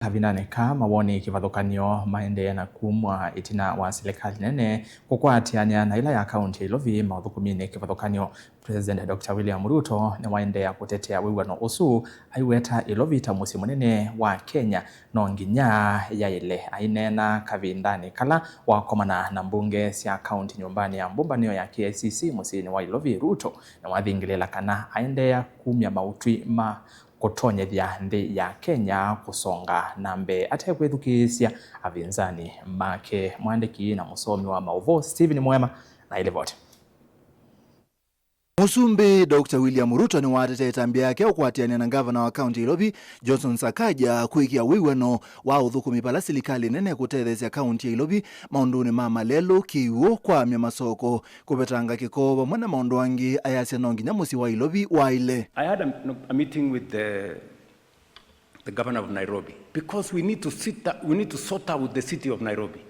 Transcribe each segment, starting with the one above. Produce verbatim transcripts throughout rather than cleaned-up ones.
Kavindanĩ kaa, mawoni kĩvathũkany'o maendee na kumw'a ĩtina wa silikalĩ nene kũkwatĩanĩa na ĩla ya kaunti ya Ilovi maũthũkũminĩ kĩvathũkany'o. President Doctor William Ruto nĩwaendeea kũtetea wĩw'ano ũsu, aiweta Ilovi ta mũsyĩ mũnene wa Kenya, no nginya yaĩle. Aineena kavindanĩ kala wakomana na mbunge sya kaunti nyũmbanĩ ya mbũmbanĩo ya K I C C mũsyĩnĩ wa Ilovi, Ruto nĩwathingĩlĩĩla kana aendeea kumya maũtwi ma kũtonyethya nthĩ ya Kenya kũsonga na mbee ate kwĩthukĩĩsya avĩnzani make. Mwandĩki na mũsomi wa maũvoo Stephen Mwema na ĩlivoti. Mũsumbĩ Doctor William Ruto nĩwatetee ĩtambya yake ũkwatĩanĩa na ngavana wa kaunti ya Ilovi, Johnson Sakaja, kwĩkĩa wĩw'ano wa ũthũkũmi vala silikalĩ nene kũtetheesya kaunti ya Ilovi maũndũnĩ ma malelũ, kĩw'ũ, kwamya masoko, kũvetanga kĩko, vamwe na maũndũ angĩ, ayasya no nginya mũsyĩ wa Ilovi waĩle. I had a, a meeting with the, the governor of Nairobi because we need to sit, we need to sort out the city of Nairobi.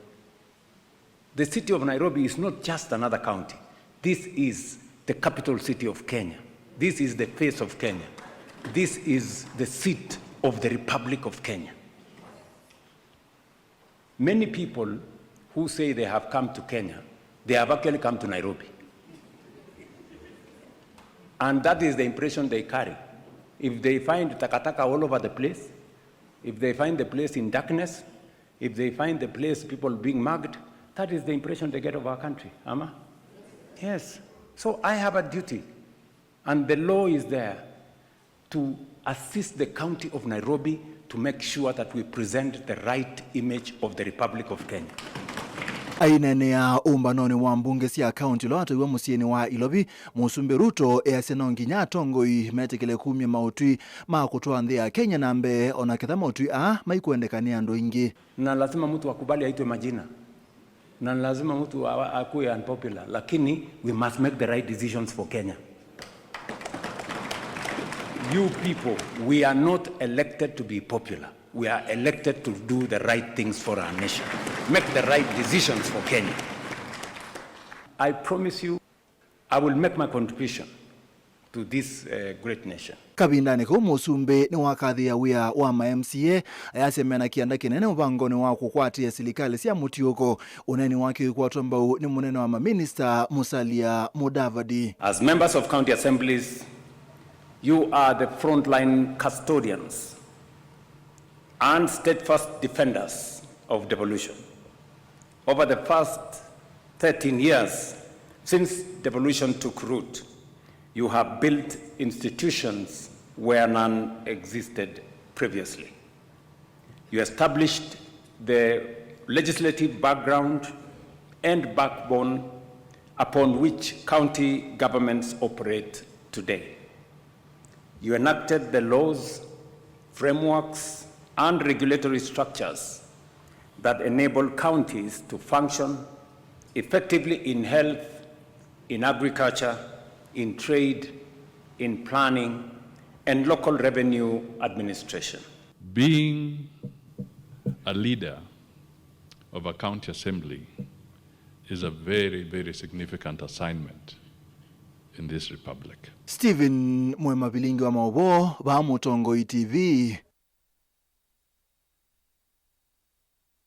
The city of Nairobi is not just another county. This is the capital city of Kenya. This is the face of Kenya. This is the seat of the Republic of Kenya. Many people who say they have come to Kenya, they have actually come to Nairobi. And that is the impression they carry. If they find takataka all over the place, if they find the place in darkness, if they find the place people being mugged, that is the impression they get of our country. Ama? Yes. So I have a duty, and the law is there to assist the county of Nairobi to make sure that we present the right image of the Republic of Kenya. Aineenea ũmbanonĩ wa mbunge sya kaunti ũla wataiwe mũsyĩnĩ wa Ilovi, Mũsumbĩ Ruto easya no nginya atongoi metĩkĩle kumya maũtwi ma kũtwaa nthĩ ya Kenya na mbee, o na ketha maũtwi aa maikwendeka nĩ andũ aingĩ. Na lazima mtu akubali aitwe majina. Na lazima mtu awa-, akuwe unpopular, lakini we must make the right decisions for Kenya. You people, we are not elected to be popular. We are elected to do the right things for our nation. Make the right decisions for Kenya. I promise you, I will make my contribution to this, uh, great nation. Kavindanĩ kau, mũsumbĩ nĩwakathĩĩa wĩa wa ma M C A, ayasya mena kĩanda kĩnene mũvangonĩ wa kũkwatĩĩa silikalĩ sya mũtiũko. Ũneeni wake ũikwatwa mbau nĩ mũnene wa maminista, Musalia Mudavadi. As members of county assemblies, you are the frontline custodians and steadfast defenders of devolution. Over the past thirteen years, since devolution took root, you have built institutions where none existed previously. You established the legislative background and backbone upon which county governments operate today. You enacted the laws, frameworks, and regulatory structures that enable counties to function effectively in health, in agriculture, in trade, in planning, and local revenue administration. Being a leader of a county assembly is a very, very significant assignment in this republic. Stephen Mwema, vilingi wa maũvoo, vaa Mũtongoi T V,